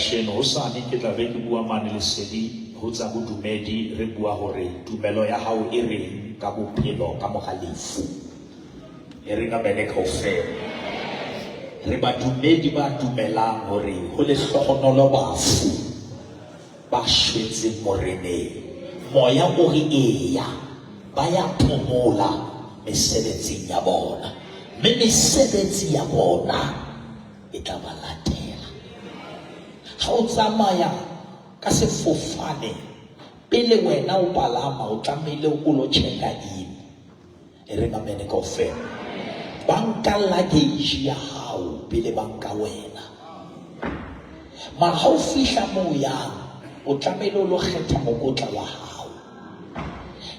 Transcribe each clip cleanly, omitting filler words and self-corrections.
Kasheno hosane ke tla be ke bua mane lesedi ho tsa bodumedi, re bua hore tumelo ya hao e reng ka bophelo ka mora lefu. E reng amene kaofela. Re badumedi ba dumelang hore ho lehlohonolo bafu ba shwetseng Moreneng. Moya o re eya, ba ya phomola mesebetsing ya bona, mme mesebetsi ya bona e tla ba latela. Ha o tsamaya ka sefofane, pele wena o palama o tlamehile o lo check-a in. E reng amene kaofela. Ba nka luggage ya hao pele ba nka wena. Mara ha o fihla moo yang, o tlamehile o lo kgetha mokotla wa hao.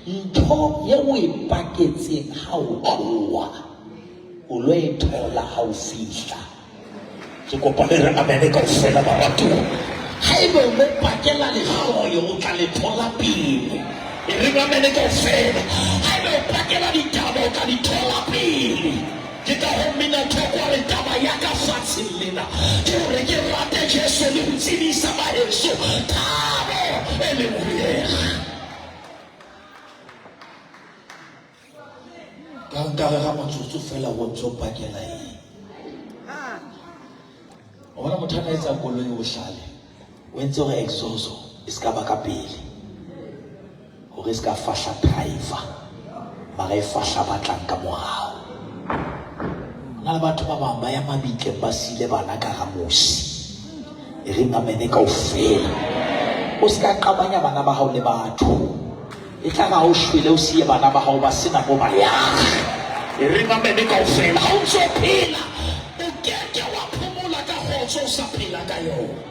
Ntho ye o e paketseng ha o tloha, o lo e thola ha o fihla. Ke kopa le re amene kaofela baratuwa. Haeba o lo pakela lehloyo, o tla le thola pele. E reng amene kaofela. Haeba o pakela ditaba, o tla di thola pele. Ke ka ho mmina thoko a re taba ya ka fatsheng lena ke hore ke rate Jesu le ho tsebisa baheso thabo e leng ho yena. Ka nkare ga motsotso fela o ntse o pakela eng? O bona motho a na etsa koloi o bohlale, o entse hore exhaust e se ka ba ka pele, hore e se ka fahla driver, mara e fahla ba tlang ka morao. Ho na le batho ba bang ba ya mabitleng ba siile bana ka hara mosi. E reng amene kaofela. O se ka qabanya bana ba hao le batho. E tla re ha o shwele o siye bana ba hao ba sena mo ba yang. E reng amene kaofela. Ha o ntse o phela, o ke ke wa phomola ka kgotso o sa phela ka yona.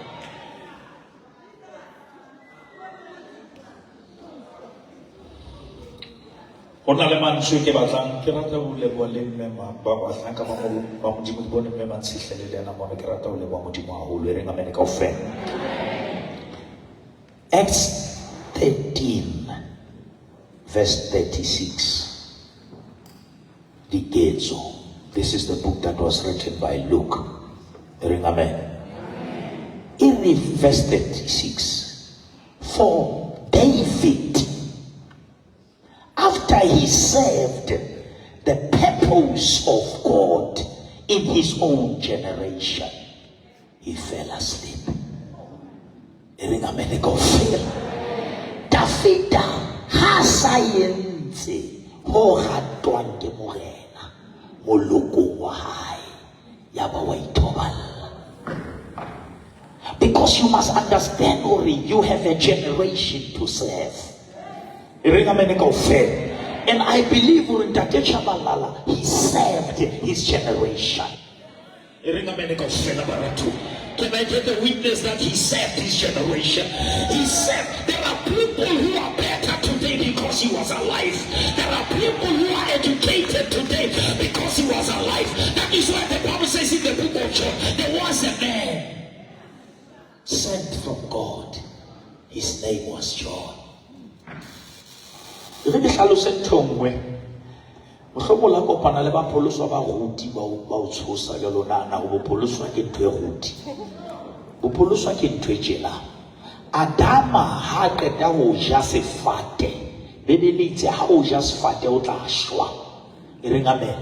Ho na le mantswe ke batlang ke rata ho leboha le mme ba bahlanka ba ba Modimo, ke bone mme Mantshihlele le yena mona, ke rata ho leboha Modimo haholo. E reng amene kaofela. Acts 13 verse 36. Diketso. This is the book that was written by Luke. E reng amen. E re verse 36. For David, after he served the purpose of God in his own generation, he fell asleep. E reng amene kaofela. Dafida ha sa entse ho ratwang ke Morena molokong wa hae, ya ba wa ithoballa. Because you must understand hore you have a generation to serve. E reng amene kaofela. And I believe hore Ntate Tshabalala, he served his generation. E reng amene kaofela baratuwa. Can I get a witness that he served his generation? He served. There are people who are better today because he was alive. There are people who are educated today because he was alive. That is why the Bible says in the book of John, there was a man sent from God. His name was John. E re ke hlalose ntho e nngwe. Mohlomong la kopana le bapholoswa ba ruti ba o tshosa jwalo, nahana hore bopholoswa ke ntho e ruti. Bopholoswa ke ntho e tjena. Adama ha a qeta ho ja sefate, Bibele itse ha o ja sefate o tla shwa. E reng amen.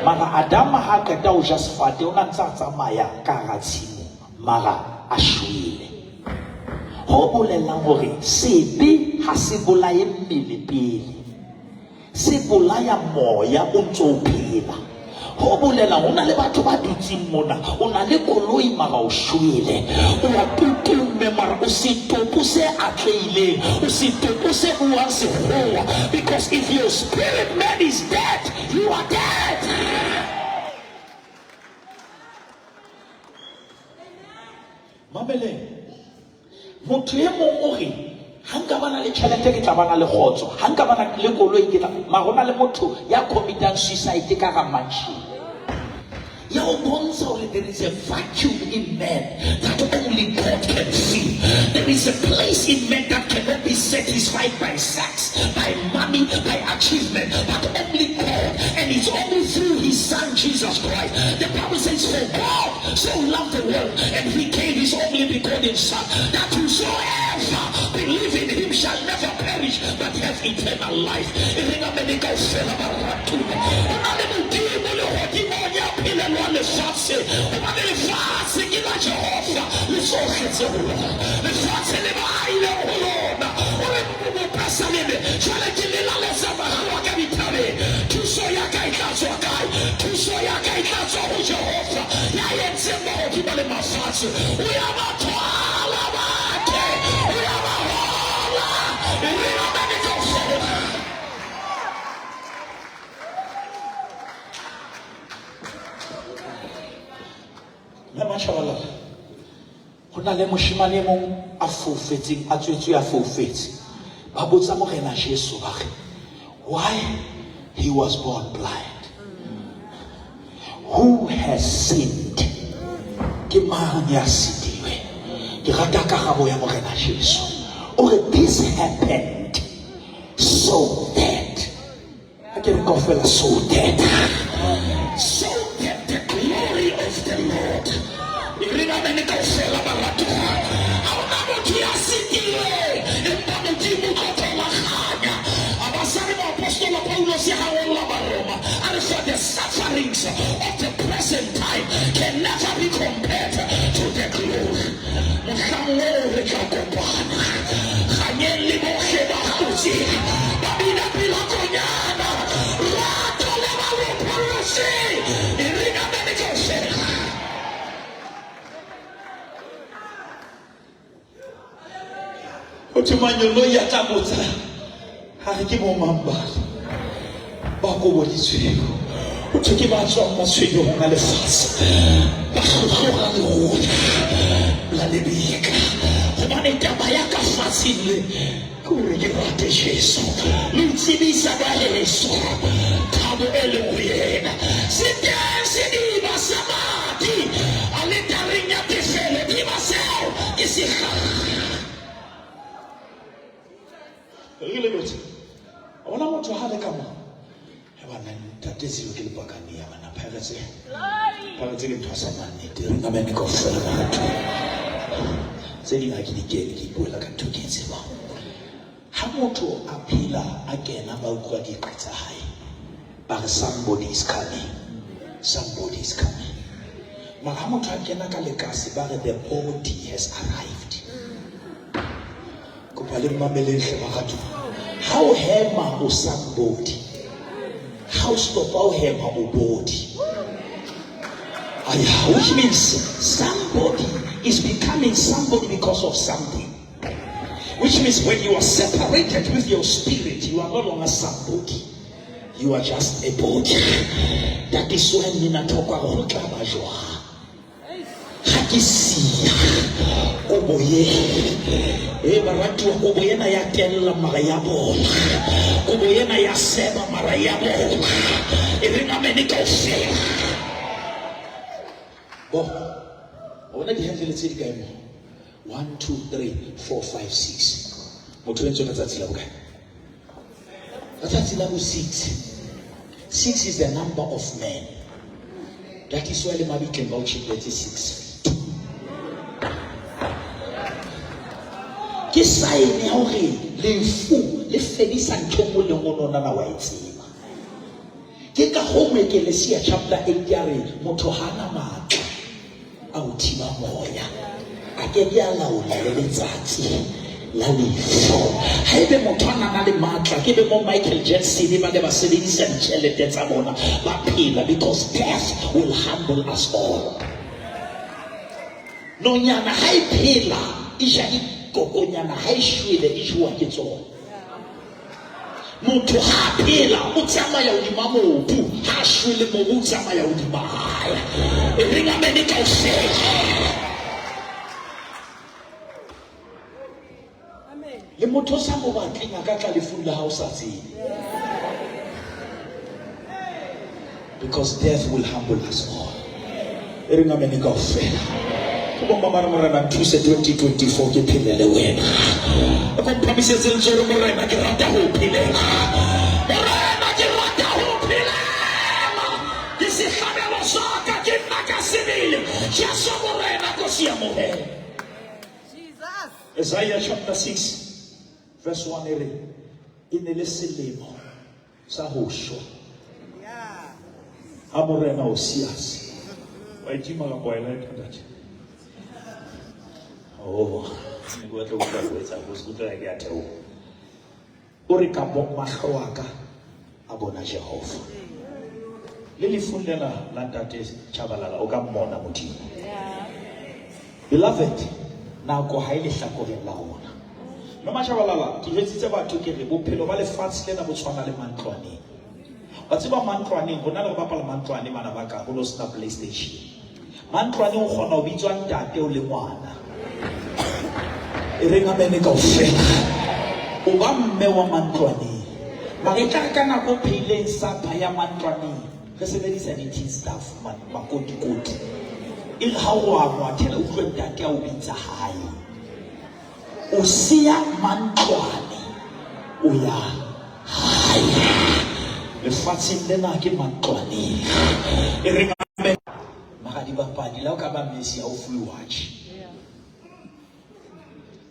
Mara Adama ha a qeta ho ja sefate o na ntse a tsamaya ka hara tshimo, mara a shwele. Ho bolelang hore sebe ha se bolaye mmele pele, se bolaya moya o ntse o phela. Ho bolela ho na le batho ba dutseng mona, o na le koloi mara o shwele, o a tutumme mara o setopo se atlehileng, o setopo se buang sekgowa. Because if your spirit man is dead, you are dead. Mameleng, motho e mong o re ha nka bana le tjhelete ke tla bana le kgotso, ha nka bana le koloi ke tla, mara ho na le motho ya committang suicide ka hara mansion. Ya o bontsha hore there is a vacuum in man that only God can fill. There is a place in man that cannot be satisfied by sex, by money, by achievement, but only God. And it's only through his son Jesus Christ. The Bible says, for God so loved the world, and he gave his only begotten. begotten Son, that whosoever believe in him shall never perish but have eternal life. E reng amene kaofela ba ratuwe. Ho na le Modimo lehodimong ya phelelwang lefatshe, hobane lefatshe ke la Jehova le tsohle tse ho lona. Lefatshe le ba ahileng ho lona. O re mopesaleme, jwale ke lelaletsa mahlo a ka dithabeng. Thuso ya ka e tla tswa kae? Thuso ya ka e tla tswa ho Jehova, ya entseng mahodimo le mafatshe. O ya ba thwala bathe, o ya ba hola. E re amene kaofela. Mme Matjhabalala, ho na le moshemane e mong a foufetseng, a tswetswe a foufetse. Ba botsa Morena Jesu ba re, why he was born blind? Who has sinned? Ke mang ya sitilwe? Ke rata karabo ya Morena Jesu. O re this happened so that Ha ke re kaofela so that so that the glory of the Lord e re amene kaofela baratuwa. Ha hona motho ya sitilweng, empa Modimo o tlo thola kganya. A ba sa re moapostola Paulose ha ngolla Baroma a re for the sufferings of the present time can never be compared to the glory. Mohlang oo re tla kopana kganyeng le bohle ba hlotseng, ba bina pela Konyana, rato le ba lopollotseng. E reng amene kaofela. Ho thwe manyoloi a tla botsa, a re ke bo mang bale ba koboditsweng? Ho thwe ke ba tswang matshwenyehong a lefatshe, ba hlohlora lerole la lebitla. Hobane taba ya ka fatsheng le ke hore ke rate Jesu le ho tsebisa ba heso thabo e leng ho yena. Se teng sediba sa madi aletareng ya tefelo, diba seo ke sehlare. Re lebetse. Wa bona motho ha le ka mo. He bana ntate Zio ke lepakane ya bana Pirates. Pirates ke ntho sa mannete. Re nga bene kaofela batho. Tse ding ha ke di kene ke ipuela ka ntho ke e tsebang. Ha motho a phela a kena ba utlwa diqi tsa hae. Ba re somebody is coming. Somebody is coming. Mara ha motho a kena ka lekase ba re the body has arrived. Kopa le mmameleng hle baratuwa. Ha o hema o somebody. Ha o stopa o hema o body. Aya, which means somebody is becoming somebody because of something. Which means when you are separated with your spirit, you are no longer somebody. You are just a body. That is why mina thoko ho tla ba jwang. Ha ke siya kobo ye e baratuwa, kobo ena ya tella mara ya bola, kobo ena ya seba mara ya bola. E reng amene kaofela. Bo bona dihandle tse di kae mo? 1 2 3 4 5 6. Motho o entswe ka tsatsi la bokae? Ka tsatsi la bo 6. 6 is the number of men. That is why le mabitleng ba o tjhepetse 6 feet. Ke sign ya hore lefu le fedisa ntho e nngwe le nngwe o nona wa e tseba. Ke ka hoo Moekelesia chapter 8 ya re motho ha na matla a ho thiba moya, a ke ke a laola le letsatsi la lefu. Haebe motho a nana le matla, ke be mo Michael Jackson ba ne ba sebedisa ditjhelete tsa bona ba phela, because death will humble us all. Nonyana ha e phela e ja dikokonyana, ha e shwele e jowa ke tsona. Motho ha a phela o tsamaya hodima mobu, ha a shwele mobu o tsamaya hodima hae. E reng amene kaofela. Le motho o sa mo batleng a ka tla lefung la hao sa tsebe. Because death will humble us all. E reng amene kaofela. Ke bomma ba re Morena nthuse 2024 ke phelele wena. O ko mphamisetse letsoho re Morena ke rata ho o phelela. Morena ke rata ho o phelela. Ke sehlabelo sa ka ke nna ka sebele. Jesu Morena ko se amohele. Isaiah chapter 6 verse 1 e re e ne le selemo sa ho shwa ha morena Osias wa itima ka kwa ela ntate. Oh, ne ke batla ho utlwa ho etsa ho se utlwa ke a theoha. O re ka bo mahlo a ka a bona Jehova. Le lefung lena la ntate Chabalala o ka mmona Modimo. Beloved, nako ha e lehlakoreng la rona. Mme Machabalala, ke jwetsitse batho ke re bophelo ba lefatshe lena bo tshwana le mantlwaneng. Wa tseba mantlwaneng, rona le re bapala mantlwane bana ba ka, ho no sena PlayStation. Mantlwaneng o kgona ho bitswa ntate o le ngwana. E reng amene kaofela. O ba mme wa mantlwaneng. Mara e tla re ka nako o pheileng supper ya mantlwaneng, re sebedisa di-tea stuff, makotikoti. E re ha o a ngwathela, utlwe ntate a o bitsa hae. O siya mantlwane, o ya hae. Lefatsheng lena ke mantlwaneng. E reng amen. Mara dibapadi la o ka ba Messi ha o fuwe watch.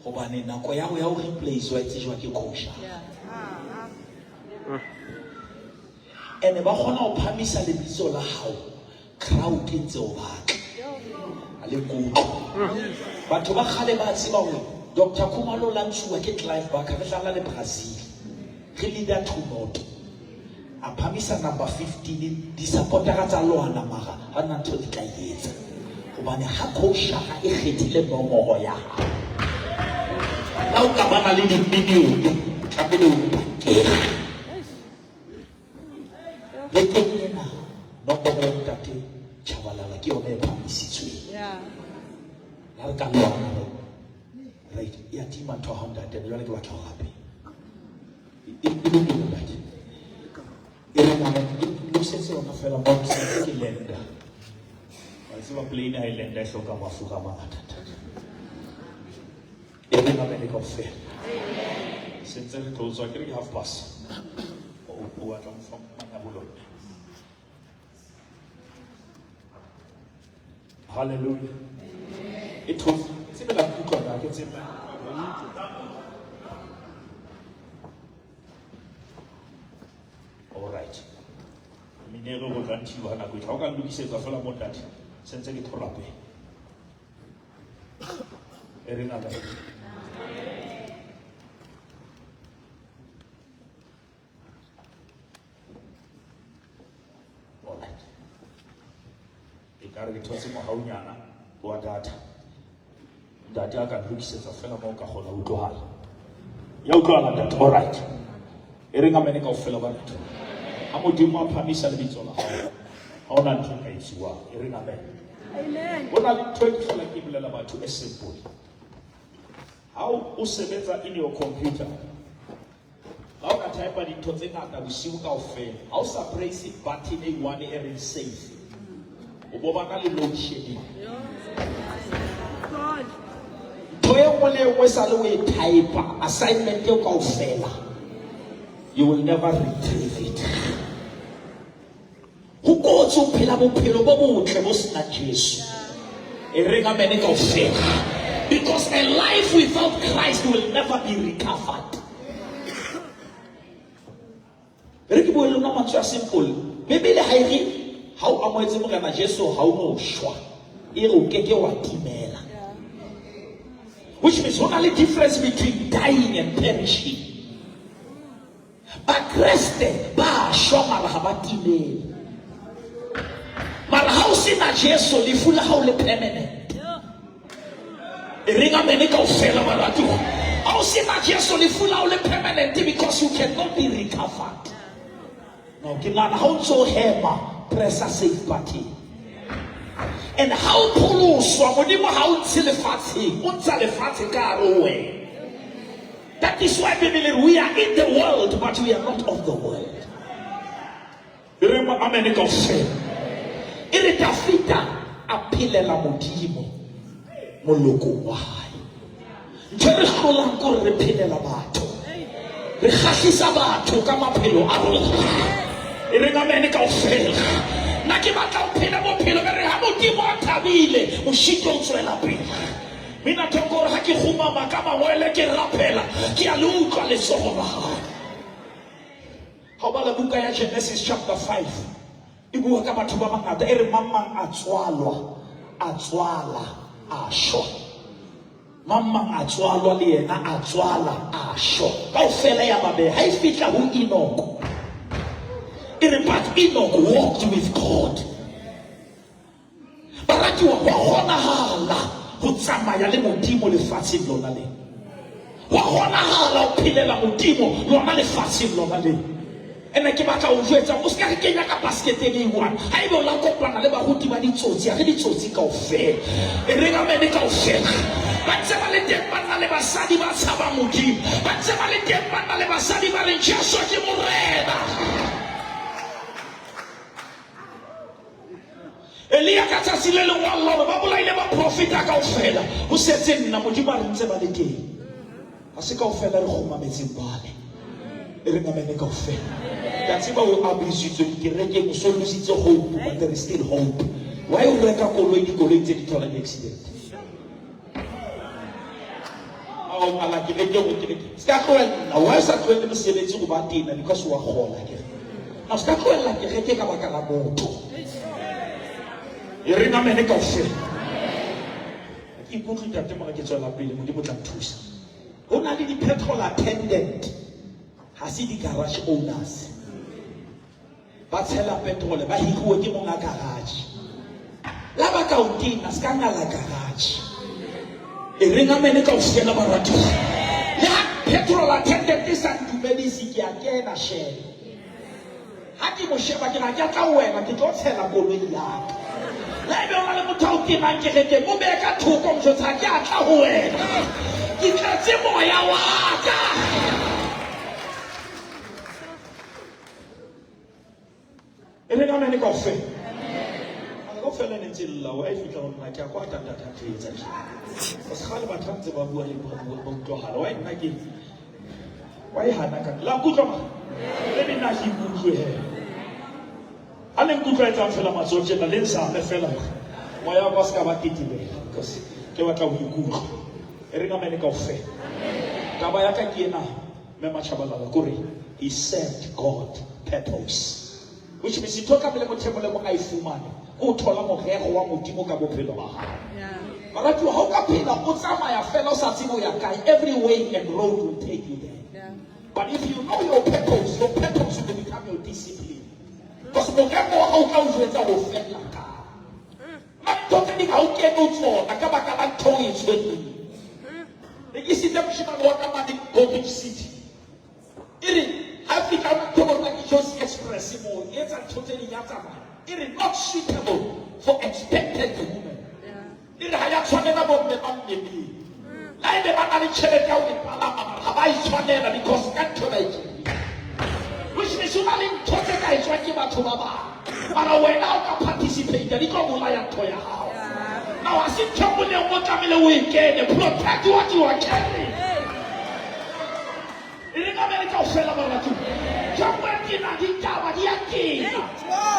Hobane nako ya ho ya ho replace wa e tsejwa ke coach. Ene ba kgona ho phamisa lebitso la hao crowd e ntse o batla. A le nkutlwe. Batho ba kgale ba tseba hore Dr. Khumalo o la ntshuwa ke Clive Barker re dlala le Brazil. Re leader 2-0. A phamisa number 15 di-supportera tsa lwana mara ha nna ntho di tla e etsa. Hobane ha coachara e kgethile nomoro ya hao. La o ka bana le di-million tlamehile o mpakele. Bekeng ena nomoro ya ntate Chabalala ke yona e phahamisitsweng. La re ka lwana re right ya tima ntho ya hao ntate jwale ke batla ho rapela. E lokile ntate. E re ngwana ke lokisetse yona fela mo ke ke lenda. Wa tseba plane ha e lenda e hloka mafura a mangata ntate. E re amen kaofela. Se ntse re tlo tswa ke re ke half past. O batla mo fa manyabolo. Hallelujah. E thotse. Tsebe la kutlwa na ke tsebe. All right. Minero go tla nthiwa nako e tla o ka nlokisetsa fela mo ntate. Sentse ke thola pele. E reng amen. Alright. E ka re ke thotse mohaunyana wa data. Ntate a ka nlokisetsa fela mo o ka kgona ho utlwahala. Ya utlwahala ntate. Alright. E reng amen kaofela ba batho. Ha Modimo a phamisa lebitso la hao, ha hona ntho e ka etsuwang. E reng amen. Amen. Ho na le ntho e ke hlolang ke bolela batho e simple. Ha o sebetsa in your computer, ha o ka type dintho tse ngata bosiu kaofela, ha o sa press button e one e reng save, o bo bana le load shedding. God. Ntho e nngwe le e nngwe sa le o e type assignment eo kaofela, you will never retrieve it. Ho kotsi ho phela bophelo bo botle bo sena Jesu. E reng amen kaofela. Because a life without Christ will never be recovered. Re ke bue le lona mantswe a simple. Bibele ha e re ha o amohetse Morena Jesu ha o no shwa. E re o keke wa timela. Which means ho na le difference between dying and perishing. Bakreste ba shwa mara ha ba timele. Mara ha o se na Jesu lefu la hao le permanent. E reng amen kaofela baratuwa. Ha o se na Jesu lefu la hao le permanent because you cannot be recovered. Now ke nahana ha o ntso hema pressa save button. And ha o pholoswa Modimo ha o ntshe lefatsheng, o ntsha lefatshe ka hare ho wena. That is why Bibele we are in the world but we are not of the world. E re mo amen kaofela. E re Dafita a phelela Modimo molokong wa hae. Ntho e re hlolang ke hore re phelela batho. Re kgahlisa batho ka maphelo a rona. E reng amen kaofela. Nna ke batla ho phela bophelo be re ha Modimo a thabile, o šitwa ho tswela pele. Mina Thoko hore ha ke ke kgumama ka mangwele ke rapela, ke a le utlwa letsogo la gae. Ga o bala buka ya Genesis chapter 5, e bua ka batho ba bangata, e re mang mang a tswalwa, a tswala, a shwa. Mang mang a tswalwa le yena a tswala, a shwa. Kaofela ya ba beha. Ha e fihla ho Enoch, e re but Enoch walked with God. Baratuwa, hwa kgonahala ho tsamaya le Modimo lefatsheng lona le. Hwa kgonahala ho phelela Modimo lona lefatsheng lona le. Ene ke batla ho jwetsa, o se ka re kenya ka basketeng e one. Haebe o la kopana le baruti ba ditsotsi, ha re ditsotsi kaofela. E reng amene kaofela. Ba ntse ba le teng banna le basadi ba tshabang Modimo. Ba ntse ba le teng banna le basadi ba reng Jesu ke Morena. Elia ka tsatsi le leng wa lla hore ba bolaile baprofeta kaofela, ho setse nna. Modimo a re ntse ba le teng. Ha se kaofela re kgumametseng bale. E reng amene kaofela. Ke a tseba o abusitswe dikerekeng, o so lositse hope, but there is still hope. Why o reka koloi, dikoloi tse di thola di-accident? Ao mala kereke go kereke. Se ka tlohella, why o sa tlohelle mosebetsi go ba tena because wa kgola kere. Na o se ka tlohella kereke ka baka la motho. E reng amene kaofela. Ha ke ikutlwe ntate mara ke tswela pele, Modimo o tla nthusa. Ho na le di-petrol attendant, ha se di-garage owners. Ba tshela petrole, ba hiruwe ke monga garage. La ba ka o tena, se ka ngala garage. E reng amene kaofela baratuwa. Le ha petrol attendant e sa ntumedise, ke a kena Shell. Ha ke mo sheba ke re ha ke a tla ho wena, ke tlo tshela koloi ya ka. Le haebe ho na le motho a o tenang kerekeng, mo behe ka thoko, mo jwetse ha ke a tla ho wena. Ke tletse moya wa ka. E reng amene kaofela. Mara kaofela ne ntse lla, wa e fihla ho nna ke a kwata ntate ha ntho e etsa tje. Because kgale batho ba ntse ba bua le ba bua ba utlwahala. Why nna ke wa e hana ka la nkutlwa ma? Le be nna ke ikutlwe he. Ha le nkutlwa etsang fela matsoho tjena le nzame fela hore moya wa ka o se ka ba tetebela because ke batla ho ikutlwa. E reng amene kaofela. Taba ya ka ke ena. Mme Machabalala kore he served God purpose. Which means ntho tlamehile motho e mong le mong a e fumane ke ho thola morero wa Modimo ka bophelo ba hao. Baratuwa, ha o ka phela o tsamaya fela o sa tsebe o ya kae, every way and road will take you there. But if you know your purpose, your purpose will become your discipline. Because morero wa hao o tla o jwetsa ho fella kae. Ntho tse ding ha o kene ho tsona ka baka la ntho o e tshwereng. Ne ke isitse moshemane wa ka mane Gold City. E re ha fihla ntho bona ke Jozi Express moo e etsa ntho tse ding ya tsamaya. E re not suitable for expected women. E re ha ya tshwanela bomme ba mmeleng. La ebe ba na le tjhelete ya ho e palama mara ha ba e tshwanela because ka ntho ba e tshwereng. Which means ho na le ntho tse ka etswang ke batho ba bang. Mara wena ha o ka participate di tlo bolaya ntho ya hao. Now ha se ntho e nngwe le e nngwe o tlamehile o e kene. Protect what you are carrying. E re ka mele kaofela baratuwa. Jwangwe tena ditaba di a tena.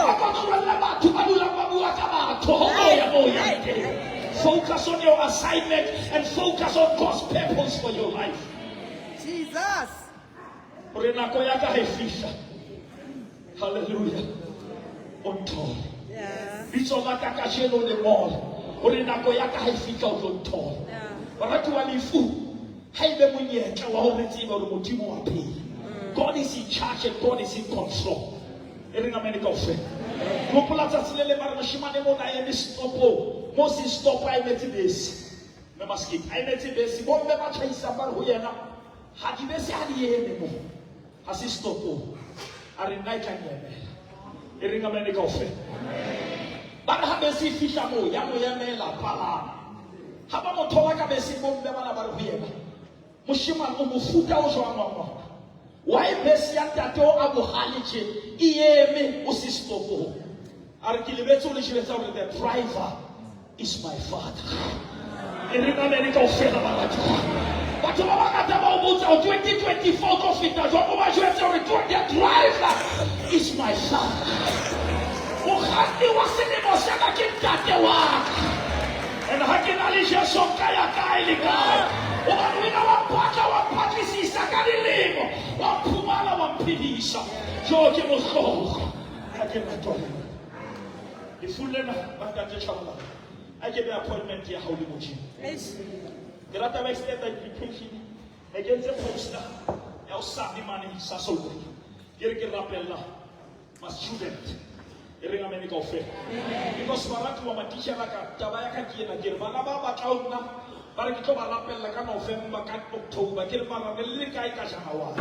A ko tlohelle batho ba dulang ba bua ka batho. Ho mo ya mo yang teng. Focus on your assignment and focus on God's purpose for your life. Jesus. Hore nako ya ka ha e fihla. Hallelujah. O nthole. Bitso la ka kajeno le ngole. Hore nako ya ka ha e fihla o tlo nthola. Baratuwa, lefu ha e be monyetla wa hore re tsebe hore Modimo wa phela. God is in charge and God is in control. E reng amene kaofela. Ke hopola tsatsi le leng ba re moshemane mona a eme stopong. Mo se stop a emetse bese. Mme Maskete a emetse bese. Bomme ba tjhaisang ba re ho yena ha dibese ha di eme mo. Ha se stopong. A re nna e tla nkemela. E reng amene kaofela. Ba re ha bese e fihla moo ya mo emela palama. Ha ba mo thola ka beseng bomme bana ba re ho yena, moshemane o mofuta o jwang wa ngwana? Why bese ya ntate o a bohale tje e eme o se stopong? A re ke lebetse ho le jwetsa hore the driver is my father. E re amene kaofela baratuwa. Batho ba bangata ba o botsa hore 2024 o tlo feta jwang, o ba jwetse hore the driver is my father. Mokganni wa selemo sena ke ntate wa ka. And ha ke na le Jesu nka ya kae le kae. mpatla wa mpatlisisa ka dilemo wa mphumana wa mphedisa jo ke mohlolo ga ke ratona lefu lena ba ntate Tshabalala a ke be appointment ya gago le Modimo. Ke rata ba extend invitation. Ne ke ntse poster ya o sane mane Sasolburg ke re ke rapella ma student. E reng amene kaofela? Because baratuwa matitjhere ka taba ya ka ke ena, ke re bana ba batla ho nna ba re ke tlo ba rapella ka November, ka October. Ke re mara re le kae ka January?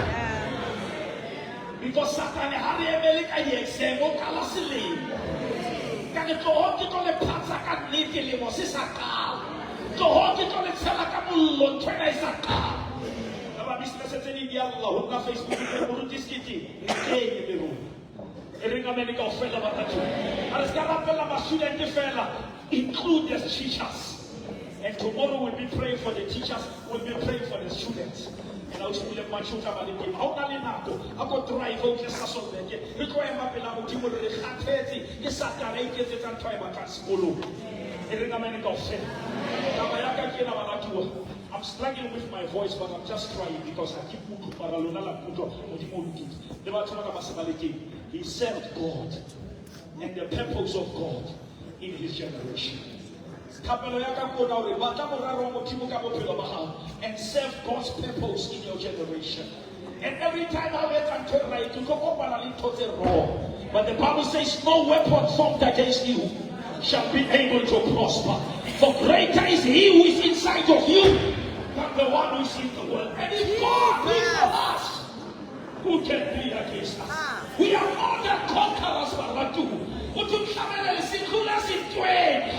Because Satane ha re emele ka di-exam, o qala selemo ka re tloho ke tlo le phatsa ka nnete lemo se sa qala, tloho ke tlo le tshela ka mollo ntho ena e sa qala. Ka ba business tse ding di a lla ho nna Facebook ke moruti Sekete re kenye le rona. E reng amene kaofela baratuwa? A re se ka rapella ma-student fela, include the teachers. And tomorrow we'll be praying for the teachers, we'll be praying for the students. And o tshepile mmatšhe o tla ba le teng. Ha o na le nako, a ko drive o tle Sasolburg. Re tlo ema pela Modimo re re kgathetse ke Satane a iketsetsa ntho a e batlang sekolong. E reng amene kaofela? Taba ya ka ke ena baratuwa. I'm struggling with my voice, but I'm just trying because ha ke utlwe mara lona la nkutlwa. Modimo o lokile. Le batho ba ka ba se ba le teng. He served God and the purpose of God in his generation. Thapelo ya ka ke ona hore batla morero wa Modimo ka bophelo ba hao and serve God's purpose in your generation. And every time ha o etsa ntho e right, o tlo kopana le ntho tse wrong. But the Bible says no weapon formed against you shall be able to prosper. For greater is he who is inside of you than the one who is in the world. And if God be for us, who can be against us? We are more than conquerors, baratuwa. Uthi umhlabeleli sidlula ezintweni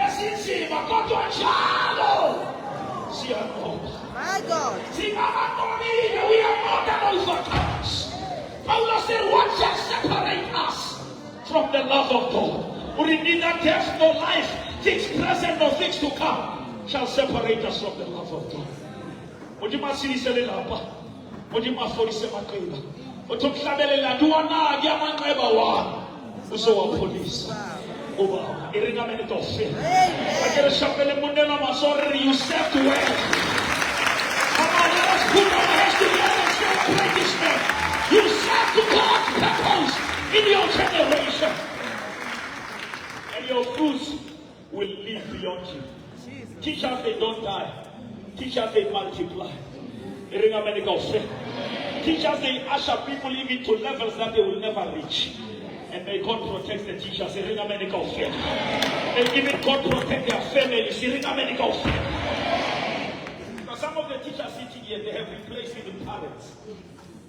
ezinzima kodwa njalo siyanqoba. My God. Singabanqobile, we are more than overcomers. Paulus said, what shall separate us from the love of God? Uri neither death nor life, things present nor things to come, shall separate us from the love of God. Modimo a tshedise lelapa, Modimo a fodise maqeba. Uthi umhlabelela ndiwanake amanxeba wami uzowapholisa ubaba. E reng amene kaofela? A ke re shapele monnela matsoho re re you served well. Come on, let us put our hands together and celebrate this man. You served God's purpose in your generation. And your fruits will live beyond you. Jesus. Teachers, they don't die. Teachers, they multiply. E reng amene kaofela? Teachers, they usher people even to levels that they will never reach. And may God protect the teachers. E reng amene kaofela? May even God protect their families. E reng amene kaofela? Because some of the teachers sitting here, they have replaced even parents.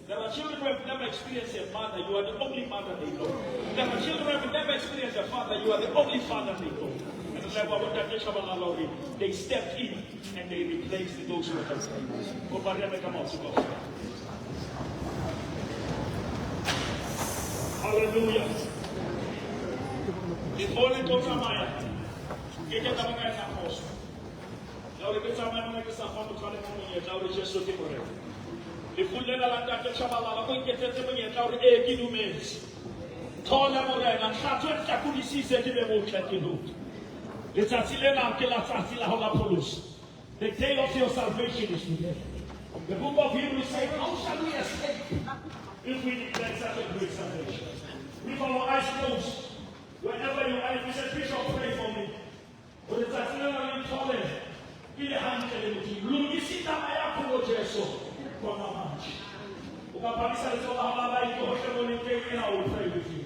There are children who have never experienced a mother. You are the only mother they know. There are children who have never experienced a father. You are the only father they know. And it's like, what that they stepped in and they replaced those who had died. Hallelujah. Before le tlo tsamaya, ke ke taba ka etsa phoso. Ya hore ke tsamaye mona ke sa fa motho a le mong monyetla hore Jesu ke Morena. Lefu lena la ntate Tshabalala o nketsetse monyetla hore ee ke dumetse. Thola Morena, nhlatswe nhlakodisise ke be motle ke loke. Letsatsi lena ke la tsatsi la ho la pholoso. The day of your salvation is today. The book of Hebrews says, how shall we escape if we neglect such a great salvation? With our eyes closed, wherever you are, if you say, Bishop, pray for me. Hore tsatsi lena le ithole ke le hantle le Modimo. Lokisa taba ya kholo Jesu kwamanje. O ka phamisa letsoho la hao la right hohle mo leng teng, and I will pray with you.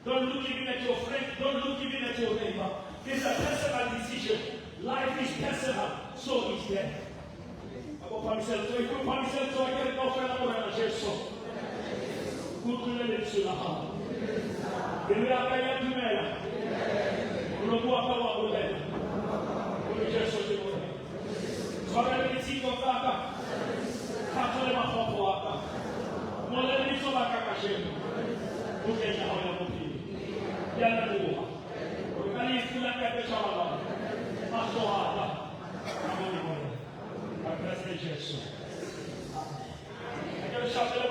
Don't look even at your friend, don't look even at your neighbor. It's a personal decision. Life is personal, so is death. Ako phamisa letsoho, ke phamisa letsoho ke re kaofela Morena Jesu. Ke utlwile lentswe la hao. Pelo ya ka ya dumela. Molomo wa ka wa bolela. Hore Jesu ke Morena. Tshwarela ditshito tsa ka. Tlhatswa le makgopo a ka. Ngole lebitso la ka kajeno. Bukeng ya hao ya bophelo. Ke a leboha. Hore ka lefu la Ntate Tshabalala, mahlo a ka a bone Morena. Ka Kreste Jesu. Amen. Ke re shapele.